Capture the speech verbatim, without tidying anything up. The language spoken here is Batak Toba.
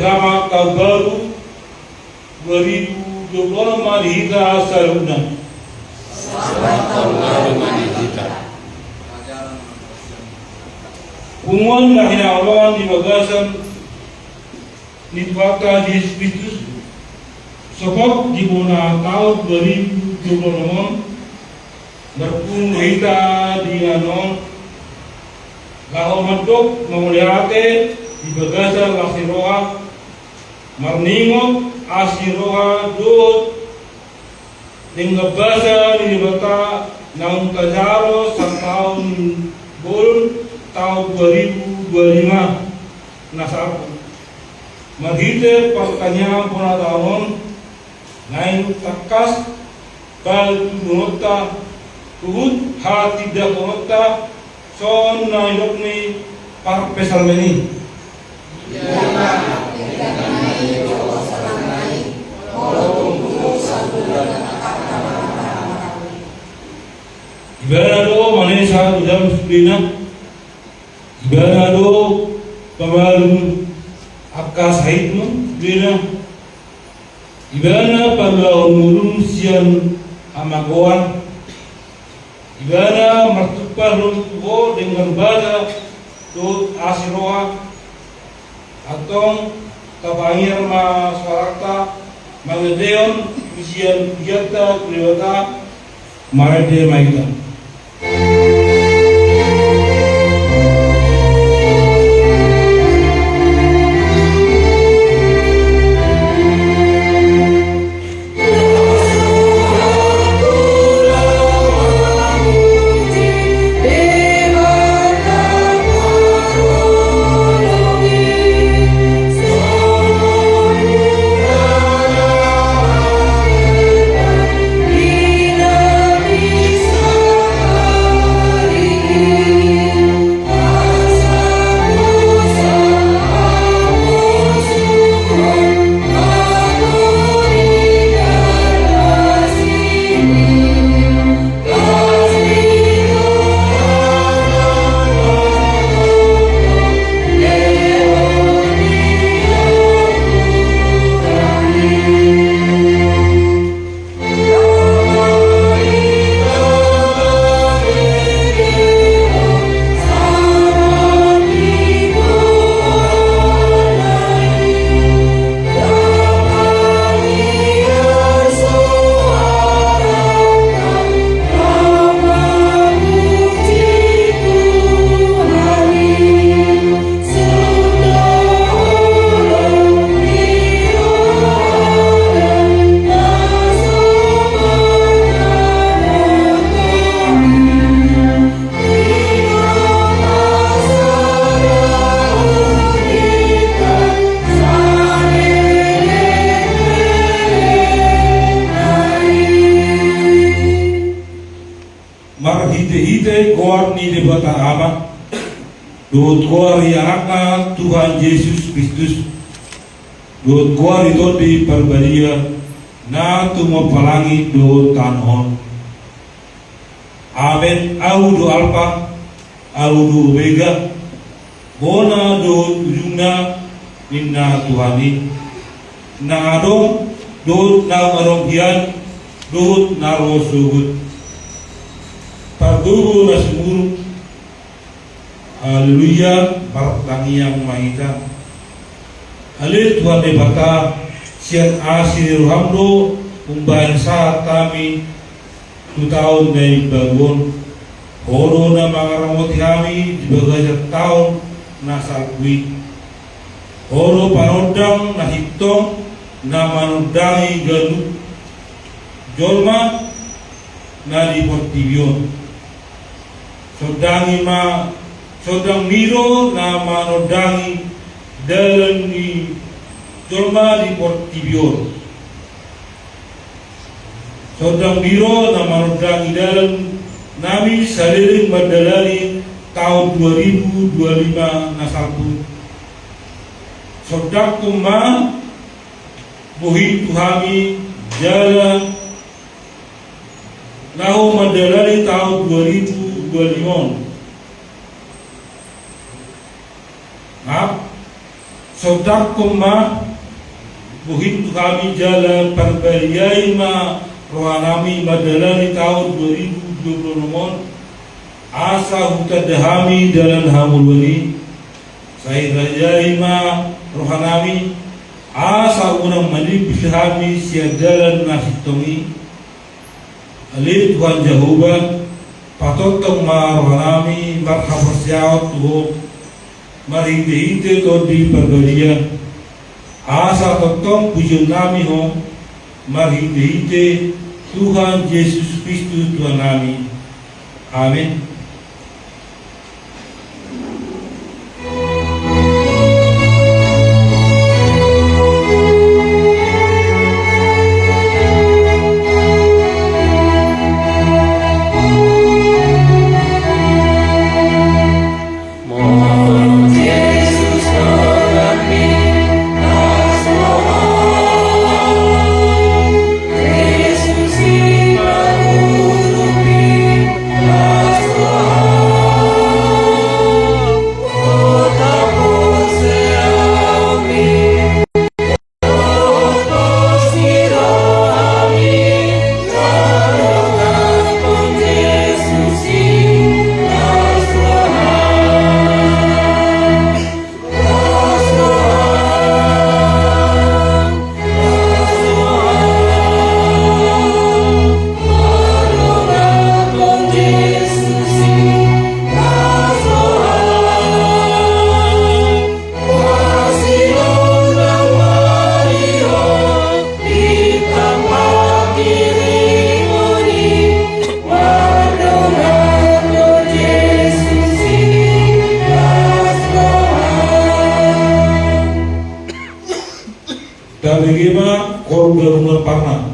Selamat tahun baru dua ribu dua puluh enam ma di hita saluhutna. Punguan na hinaholongan di bagasan ni Tuhanta Jesus Kristus, sopot di bona taon dua ribu dua puluh enam on, marpungu hita di inganan on laho mandok mauliate di bagasan las ni roha, marningot asi ni roha dohot denggan basa ni Debata naung tajalo sataon bolon taon dua ribu dua puluh lima na salpu. Marhite partangiangan bona taon on, naeng tangkas patuduhononta huhut hatindanghononta, songon na nidok ni parpsalmen i. Ibana do manesa tu jabu sudena. Ibana do pamalum angka sahitmu sudena. Ibana paluahon ngolum sian hamagoan. Ibana martumpah do tu ho denggan basa dohot asi roha. Antong tapangiar ma soaranta mangendehon pujian pujionta tu Debata. Marende ma hita. Marhitehite goar ni Debata Ama, dohot goar ni Anakna Tuhan Jesus Kristus, dohot goar ni Tondi Parbadia, na tumompa langit dohot tano on. Amen. Ahu do Alpa, ahu do Omega, bona dohot ujungna, ninna Tuhan i. Na adong dohot naung adong hian, dohot na ro sogot. Pargogo na sumurung. Haleluya. Martangiang ma hita. Ale Tuhan Debata, sian asi ni roham do umbahen sahat hami tu taon na imbaru on. Ho do na mangaramoti hami di bagasan taon na salpu i. Ho do panondang na sintong na manondangi ganup jolma na di portibi on. Sondangi ma, sondangmi do na manondangi dalan ni jolma di portibi on. Sondangmi do na manondangi dalan nami saleleng mandalani taon dua ribu dua lima na salpu. Sondangkon ma bohim tu hami jala laho mandalani taon dua ribu dua lima on. Maaf. Sautakkon ma bohim tu hami jala parbadiai ma rohanami mandalani taon dua ribu dua puluh enam on, asa hutanda hami dalan hamoluan i. Sai rajai ma rohanami, asa unang manipis hami sian dalan na sintong i. Ale Tuhan Jahowa, patongtong ma rohanami marhaporseaon tu Ho, marhitehite Tondi Parbadia, asa tongtong pujionnami Ho, marhitehite Tuhan Jesus Kristus Tuhannami. Amen. Tabege ma koor Baruna Parna.